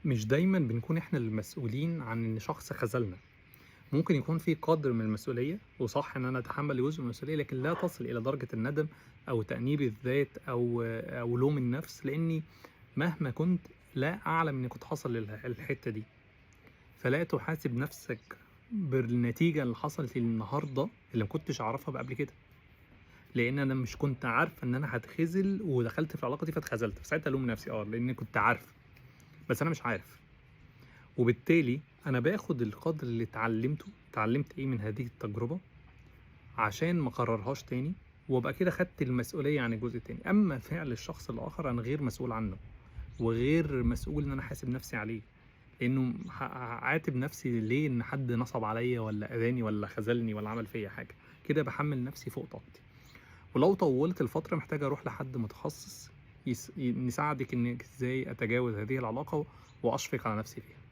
مش دايمًا بنكون إحنا المسؤولين عن إن شخص خذلنا، ممكن يكون في قدر من المسؤولية، وصح إن أنا أتحمل جزء من المسؤولية، لكن لا تصل إلى درجة الندم أو تأنيب الذات أو لوم النفس، لإني مهما كنت لا أعلم إني كنت هاصل الحتة دي. فلا تحاسب نفسك بالنتيجة اللي حصلت النهارده اللي ما كنتش أعرفها قبل كده. لإن أنا مش كنت عارفة إن أنا هاتخذل ودخلت في العلاقة دي فاتخذلت، فساعتها ألوم نفسي لإني كنت عارفة، بس أنا مش عارف. وبالتالي أنا باخد القدر اللي اتعلمته، اتعلمت إيه من هذه التجربة عشان ما أكررهاش تاني، وأبقى كده خدت المسؤولية عن الجزء التاني. أما فعل الشخص الآخر أنا غير مسؤول عنه، وغير مسؤول إن أنا أحاسب نفسي عليه، لإنه هاعاتب نفسي ليه إن حد نصب عليّا والّا أذاني والّا خذلني والّا عمل فيّا حاجة، كده باحمل نفسي فوق طاقتي. ولو طوّلت الفترة محتاج أروح لحد متخصص يساعدِك إنِّك إزاي أتجاوز هذه العلاقة وأشفق على نفسي فيها.